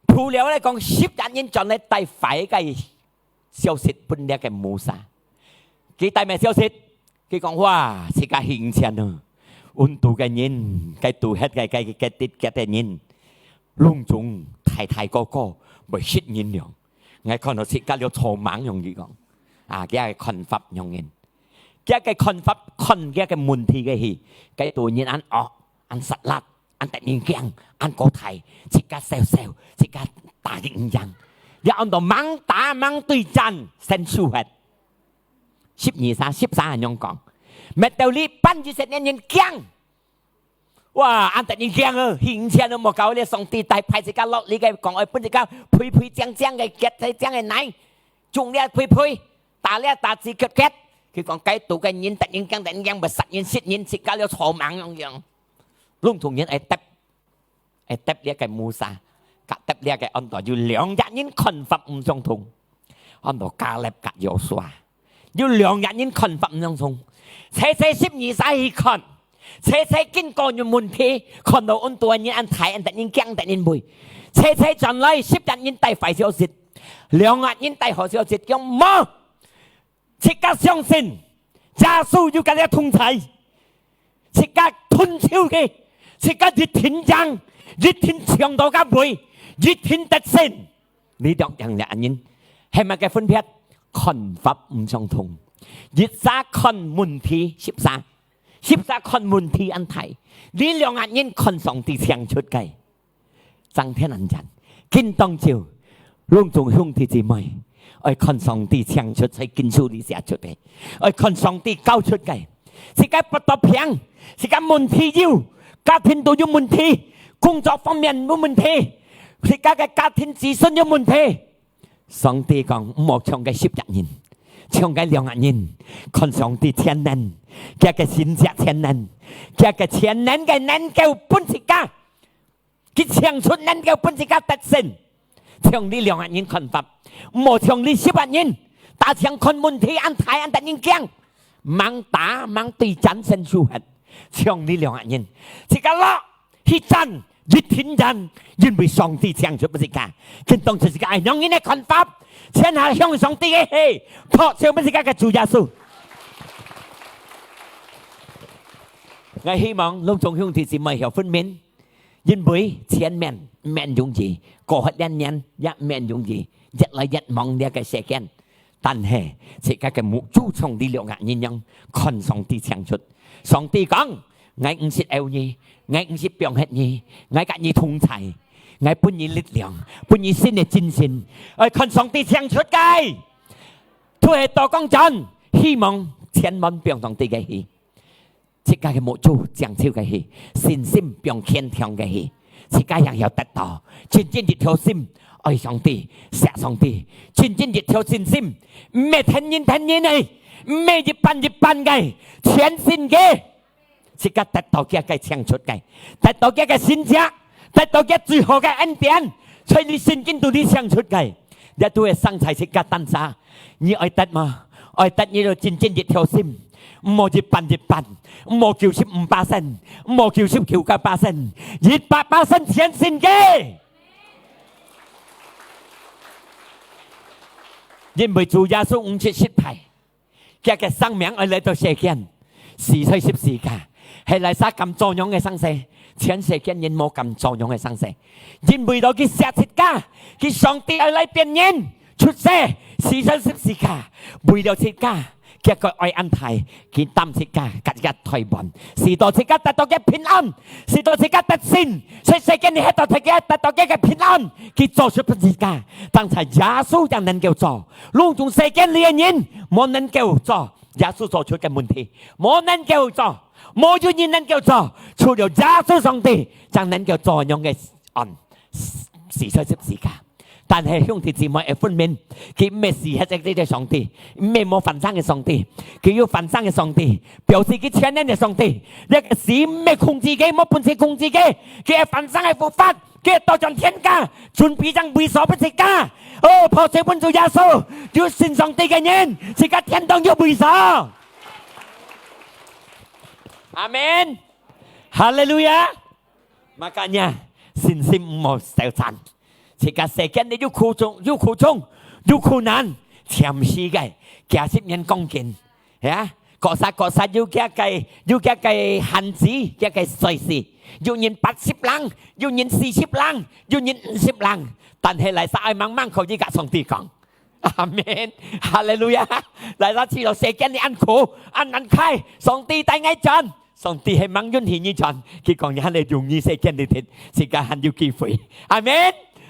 鋪了咧講，十隻人轉來帶壞个消息分這个Musa。佢帶麼消息？佢講：「哇，自家幸運哦！阮肚个人，該肚核个，該，該，該，該个人，攏總大大個個，會食人了。𠊎看到自家了做夢樣。」佢講，啊，佢个看法樣人。 佢个看法，看佢个問題个去，該肚人恁惡，恁殺戮，恁得人驚，恁高大，自家小小，自家打佢毋贏。這安到吂打吂對戰，先輸忒。十二儕，十儕恁樣講，搣到這班以色列人驚。 哇，恁得人驚哦！幸運哦，無搞了，上帝帶派自家落這个講愛分自家肥肥靚靚个，結仔靚个泥，種了肥肥，打了打子結結。佢講該肚个人得人驚，得人驚，會殺人食人，自家了做夢樣樣。攏總人愛㧒，愛㧒這个Musa，佮㧒這个安到有兩隻人看法毋相同。 安到迦勒佮約書亞。有兩隻人看法毋相同。齊齊十二儕去看，齊齊經過有問題，看到恁多人恁大，恁得人驚，得人畏。齊齊轉來，十隻人帶壞消息，兩隻人帶好消息，講：「無！自家相信，耶穌有佮這同在。」 自家吞手个，自家一定贏，一定搶到个位，一定得勝。這兩樣人，係麼个分別？看法毋相同。一儕看問題，十儕，十儕看問題恁大，這兩个人看上帝請出个。 爭天恁遠，今當晝，攏總兄弟姊妹，愛看上帝請出在經書裡寫出个，愛看上帝交出个。自家發到病，自家問題有，家庭都有問題，工作方面有問題，自家个家庭子孫有問題。上帝講，毋好像該十隻人，像該兩个人，看上帝全能，佢个神蹟全能，佢个全能个能夠分自家 佢請出能夠分自家得勝。像這兩个人看法，毋好像這十个人，打仗看問題恁大恁得人驚，吂打吂對戰先輸忒。像這兩个人，自家落去戰，一定贏，因為上帝請出分自家。今當晝自家愛仰般个看法，全下向上帝个氣，拍手分自家个主耶穌。𠊎希望攏總兄弟姊妹曉分明， 因為前面毋免容易，過後兩年也毋免容易，越來越忙這个世間。但係自家个目珠像這兩个人樣，看上帝請出。上帝講：「𠊎毋識丟你，𠊎毋識放忒你，𠊎佮你同在，𠊎分你力量，分你新个精神。」愛看上帝請出个，都係多講真，希望千萬放上帝个氣。 自家个目珠正手个去，信心放堅強个去，自家也要得到，真正一條心，愛上帝，惜上帝，真正一條信心，毋係跈人跈人个，毋係一半一半个，全心个，自家得到佢个請出个，得到佢个神蹟，得到佢最好个恩典，在你聖經肚裡請出个，這都會生在自家單儕。你愛得嗎？愛得你就真正一條心。 毋好一半一半，毋好九十五巴仙，毋好九十九个巴仙，一百巴仙全心个。因為主耶穌毋識失敗，佢个生命愛來到世間，死在十字架，係來儕敢做樣个生死，全世間人無敢做樣个生死。因為到佢捨自家，佢上帝愛來變人，出世，死在十字架，為了自家，結果愛恁大，佢擔自家，甲自家推翻，使到自家得到个平安，使到自家得勝，所以世間裡歇到自家得到个个平安，佢做出分自家，當在耶穌正能夠做，攏總世間裡个人無能夠做，耶穌做出个問題，無能夠做，無有人能夠做，除了耶穌上帝正能夠做恁樣个案，死在十字架。 但係兄弟姊妹愛分明，佢毋係死忒个這個上帝，毋係無翻生个上帝，佢有翻生个上帝，表示佢全能个上帝。這個死毋係控制佢，無本事控制佢，佢係翻生个復活，佢係倒轉天家，準備張位所分自家。哦，拍手分主耶穌，有信上帝个人，自家天堂有位所。阿門。哈利路亞。 Makanya，信心毋好消散。自家世間裡有苦衷，有苦衷，有苦難，暫時个，幾十年光景，呀，各儕各儕有佢个，有佢个限制，佢个歲數，有人八十零，有人四十零，有人五十零，但係哪儕愛猛猛可以甲上帝講。 阿門，哈利路亞！哪儕知道世間裡恁苦，恁難開，上帝帶𠊎轉，上帝係吂允許你轉。佢講你還係容易世間裡頭，自家還有機會。阿門，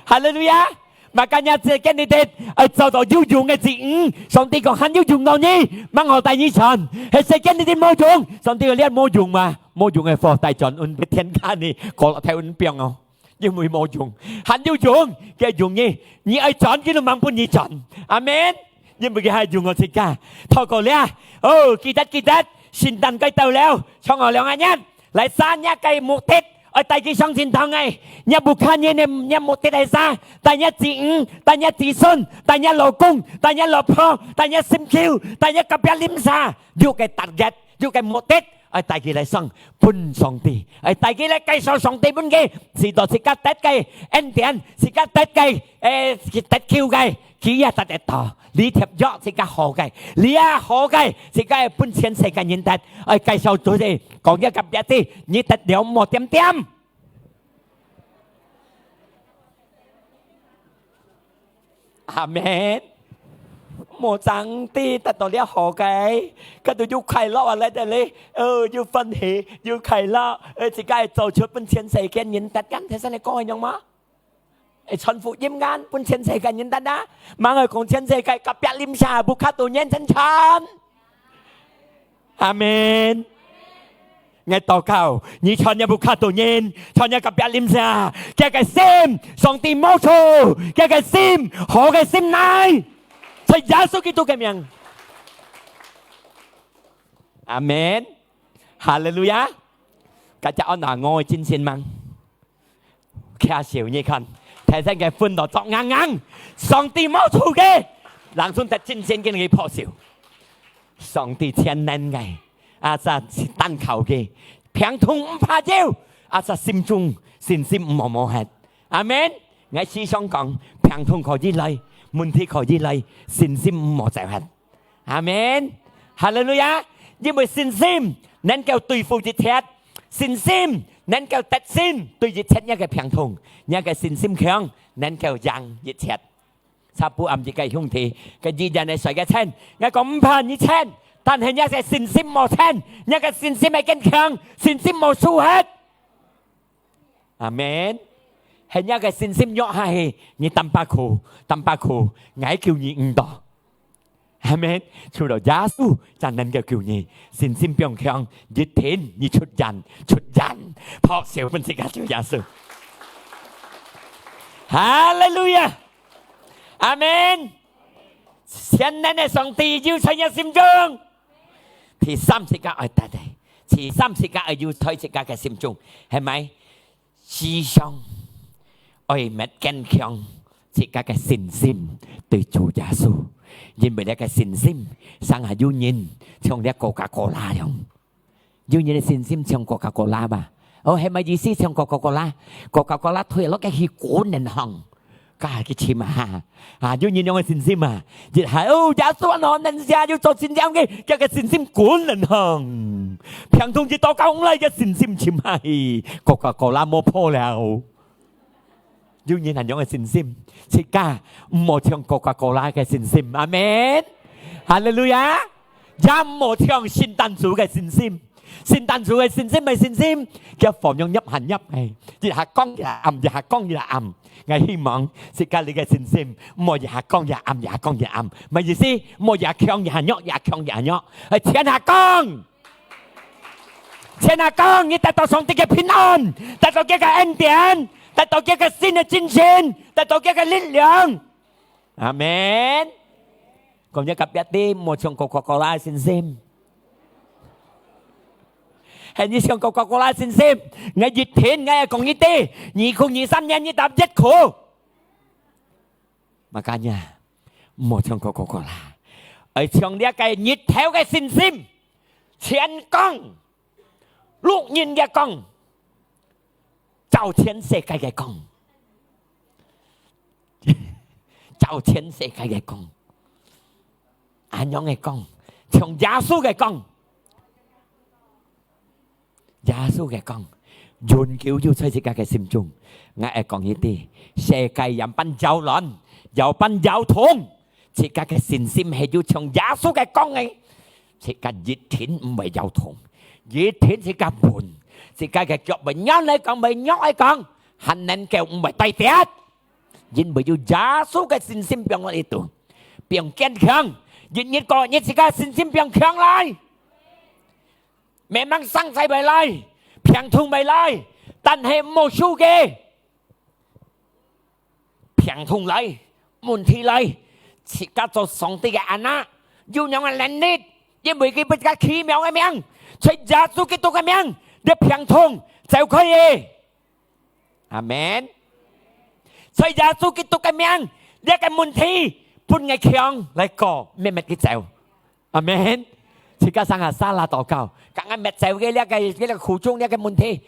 哈利路亞！Makanya世間裡頭，愛做到有用个子女，上帝講還有用到你，吂好帶你轉。係世間裡頭無用，上帝講你無用嘛，無用个貨帶轉，阮天家呢，過落太阮放哦。 因為無用，還有用，佢用你，你愛轉，佢都吂分你轉。阿門。因為佢還用我自家。透過了，哦，記得，記得，聖誕快到了，像𠊎兩個人，哪儕若个目的，愛帶佢上天堂个，若屋下人个，若目的係啥？帶若子女，帶若子孫，帶若老公，帶若老婆，帶若心臼，帶若隔壁鄰舍，有个target，有个目的， 愛帶佢來上分上帝，愛帶佢來介紹上帝分佢，使到自家得个恩典，自家得个，誒，得救个，佢也得得到。你貼約自家好个，你也好个，自家愛分全世界人得，愛介紹出去，講一個別个，你得了無點點。 阿門。無爭的，得到了好个，佢都又快樂啊，來得哩，哦，又歡喜，又快樂，而且佢還做出分全世界人得感，頭先你講个樣嗎？誒，傳福音啊，分全世界人得啊，吂愛講全世界，隔壁鄰舍，屋下都人真慘。 阿門。𠊎禱告，你傳若屋下多人，傳若隔壁鄰舍，佢个心，上帝無錯，佢个心，好个心來，在耶穌基督个名。阿門。哈利路亞。大家安哪，𠊎真心嗎？ 擎手你看，頭先个分到作硬硬，上帝無錯个，人生得真正个你拍手。上帝全能个，啊，這是單靠个，病痛毋怕有，啊，這心中信心毋好無忒。阿門。𠊎時常講，病痛可以來，問題可以來，信心毋好走忒。 阿門。哈利路亞。因為信心能夠對付一切，信心能夠得勝對一切若个病痛，若个信心強，能夠贏一切。昨晡暗一個兄弟，佢醫院个睡个床，𠊎講毋怕你床，但係若个信心無床，若个信心愛堅強，信心無輸忒。 阿門。係若个信心弱下去，你擔把苦，擔把苦，𠊎救你毋到。阿門。除了耶穌正能夠救你，信心變強，一定你出院，出院，拍手分自家主耶穌。哈利路亞。阿門。全能个上帝有在你心中。 第三，自家愛得个，第三，自家愛有在自家个心中，係咪？時常愛搣堅強自家个信心對主耶穌，因為這个信心，上下有人像這Coca-Cola樣，有人个信心像Coca-Cola吧？哦，係麼意思像Coca-Cola？Coca-Cola推落个去滾能行。 該佢尋啊，啊，有人樣个信心啊，一下，哦，耶穌啊，能下就做真正个，佢个信心滾能行。病痛一到講來，佢信心沉下去，Coca-Cola無破了。有人恁樣个信心，自家毋好像Coca-Cola个信心。阿門。哈利路亞。也毋好像聖誕樹个信心。聖誕樹个信心係信心，佢火樣入下入去，一下光一下暗，一下光一下暗。𠊎希望自家你个信心，毋好一下光一下暗，一下光一下暗。麼个意思？毋好一下強一下弱，一下強一下弱，係全下光。全下光，你得到上帝个平安，得到佢个恩典，得到佢个新个精神，得到佢个力量。阿門。講一个別个，莫像Coca-Cola个信心。係你像Coca-Cola个信心，𠊎一定，𠊎講一定，二零二三年你答一苦。Makanya，莫像Coca-Cola，愛像這个日頭个信心，全光。 六人个光，照全世界个光，照全世界个光，恁樣个光，像耶穌个光，耶穌个光，永久有在自家个心中。𠊎愛講一句，世界樣般擾亂，樣般搖動， 自家个信心係有像耶穌个光个，自家一定毋會搖動，一定自家穩，自家个腳會軟來講，會弱來講，還能夠毋會跌跌，因為有耶穌个信心放在裡肚，放堅強，日日過日，自家信心放強來。Memang生災會來，病痛會來，但係毋好輸个。 病痛來，問題來，自家做上帝个anak，有恁樣个能力，因為佢分自家奇妙个名，在耶穌基督个名，這病痛走開个。阿門。在耶穌基督个名，這个問題分𠊎強來過，搣搣佢走。 阿門。自家上下salah禱告，剛剛搣走个這个，這个苦衷，這个問題，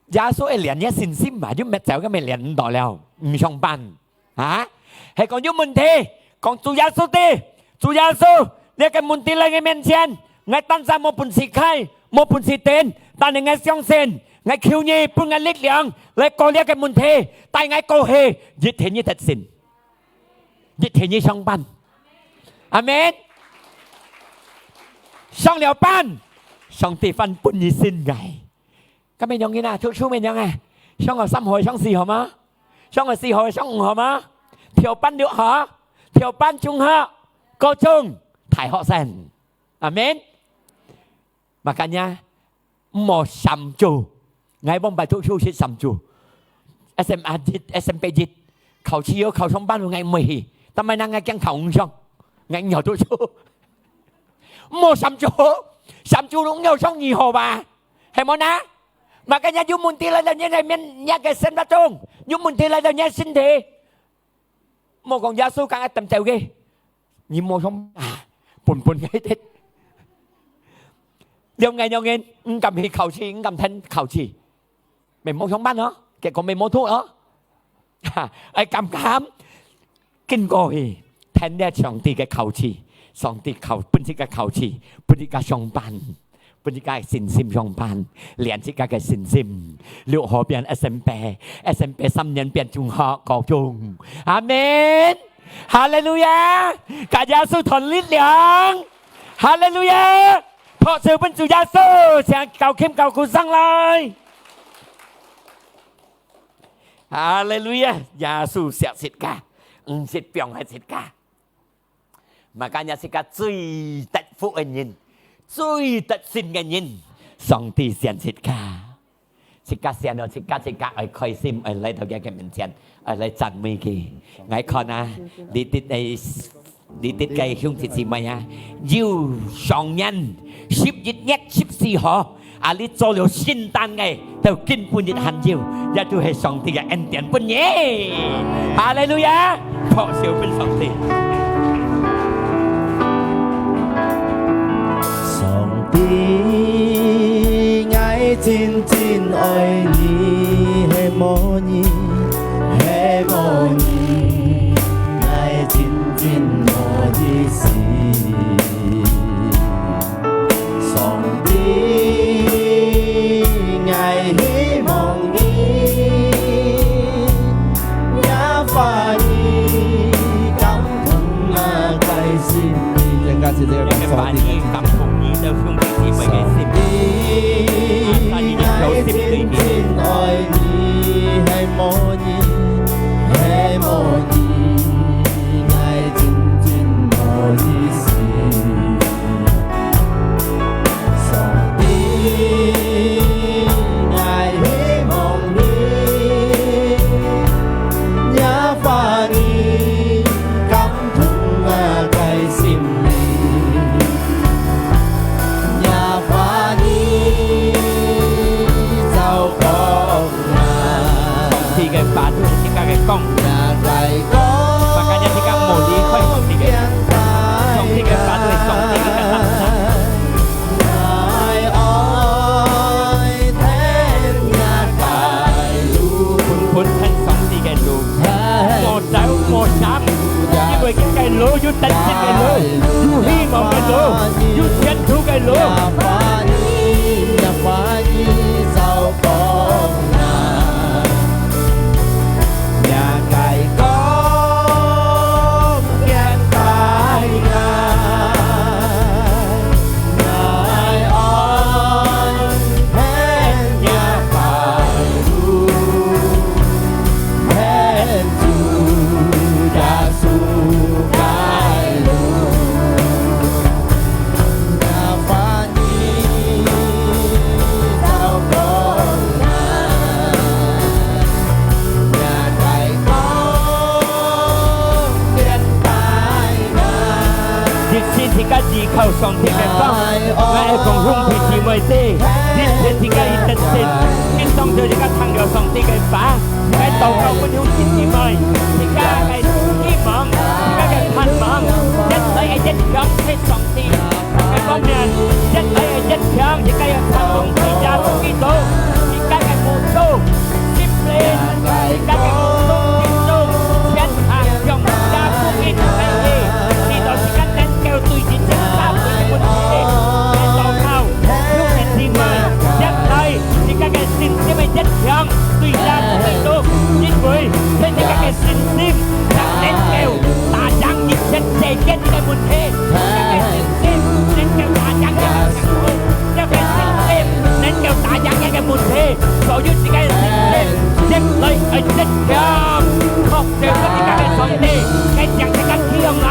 耶穌會憐你信心嘛，就搣走个，搣連毋到了，毋上班啊？係講有問題，講主耶穌知，主耶穌，這个問題來你面前，𠊎單單無本事開，無本事頂，但係𠊎相信，𠊎求你分𠊎力量來過這个問題，帶𠊎過去，一天你得勝。 一天你上班。阿門。上了班，上帝還分你新个。該麼樣人啊，讀書麼樣啊？上个三好，上四好嗎？上个四好，上五好嗎？跳班就好，跳班中學、高中、大學生。阿門。Makanya， 毋好三組。𠊎往擺讀書係三組。S M A一、S M P一，考試要考上班，𠊎毋會去。但係𠊎驚考毋上，𠊎毋愛讀書。毋好三組，三組都毋愛上二好吧？係無呢？Makanya有問題來到你个面，你个生活中，有問題來到你个身體， 莫講耶穌講愛抌走个，你莫想啊，笨笨个。了𠊎兩个，毋敢去考試，毋敢聽考試，乜莫上班哦，結果乜無讀哦。哈，愛敢敢，經過去，聽了上帝个考試，上帝考，分自家考試，分自家上班。 分自家个信心上班，練自家个信心。六號變S M P，S M P三年變中學、高中。阿門。哈利路亞！佮耶穌團力量。哈利路亞！拍手分主耶穌，請搞琴搞鼓上來。哈利路亞！耶穌惜自家，毋識放忒自家。 Makanya自家最得福个人，最得勝个人，上帝選自家。自家選了，自家，自家愛開心，愛來到佢个面前，愛來讚美佢。𠊎看啊，你兜个，你兜个兄弟姊妹啊，有上年十一月十四號， 啊，你做了聖誕个，到今晡日還有，也就係上帝个恩典分你。哈利路亞！拍手分上帝。上帝，𠊎真真愛你，係無你，係無你，𠊎真真無意思。 上帝，𠊎希望你，也話語感動𠊎个心靈。更加是這個感受，這個話語感動你兜兄弟姊妹个心靈。啊，你愛心對你。 上帝个話對自家个講。Makanya自家莫離開上帝个話。上帝个話對上帝个話。分，分聽上帝个路。莫走，莫閃，因為佢个路有得勝个路，有希望个路，有前途个路。 一心自家依靠上帝个話，𠊎愛講兄弟姊妹知，一切自家一得勝，一當就自家聽了上帝个話，𠊎禱告分兄弟姊妹，自家个希望，自家个盼望，一來愛一向係上帝。 个方面，一來愛一向，自家愛看重主耶穌基督，自家个目珠，心靈，自家个目珠，心中，全行向耶穌基督个去，使到自家能夠對一切社會个問題，來禱告，兄弟姊妹，一來 自家个信心个一向對耶穌基督，因為在自家个信心，正能夠打贏一切世間个問題。自家个信心能夠打贏一切痛苦，自家个信心能夠打贏一切問題。所以自家个信心，一來愛一向，靠著自家个上帝，愛將自家起起來。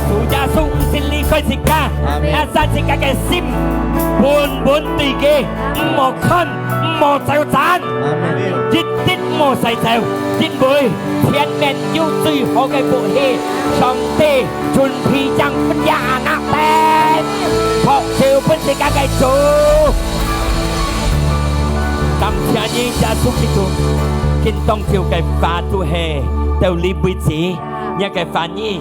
主耶穌毋曾離開自家，阿們。也使自家个心穩穩對佢，毋好看，毋好走散，阿們。一滴毋好徙走，因為前面有最好个福氣，上帝準備正分亞拿等，托手分自家个主。感謝你，耶穌基督，今當晝个話都係到這為止。 若个話語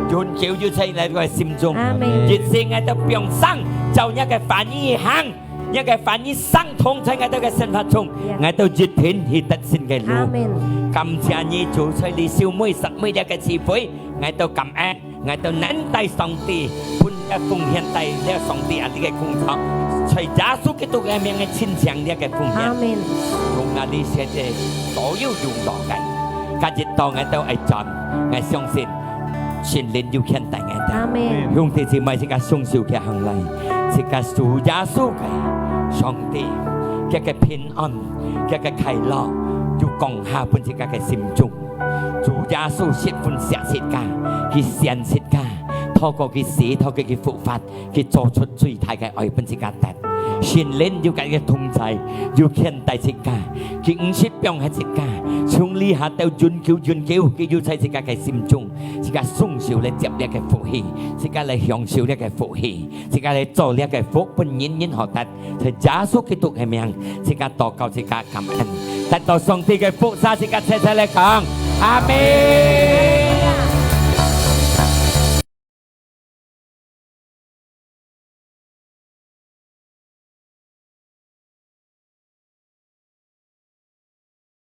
永久有在𠊎兜个心中。阿們。一生𠊎兜放生，照若个話語行，若个話語生動在𠊎兜个生活中，Yes。𠊎兜一定去得勝个路。阿們。感謝你，主，在這收尾、煞尾這个聚會，𠊎兜感恩，𠊎兜能帶上帝分个奉獻，帶了上帝啊，你个工作，在耶穌基督个名个親像這个奉獻。阿們。從𠊎這些个所有用到个，今日到𠊎兜愛轉，𠊎相信 聖靈有牽帶𠊎兜。阿們。兄弟姊妹，自家雙手擎䟘來，自家主耶穌个上帝，佢个平安，佢个快樂，就降下分自家个心中。主耶穌十分惜自家，佢選自家，透過佢死，透過佢復活， 佢做出最大个愛分自家得。聖靈有佮佢同在，有牽帶自家，佢毋識放忒自家，從這下到永久永久，佢有在自家个心中，自家雙手來接這个福氣，自家來享受這个福氣，自家來做這个福分人人好得。在耶穌基督个名，自家禱告，自家感恩，得到上帝个福，自家齊齊來講，阿們。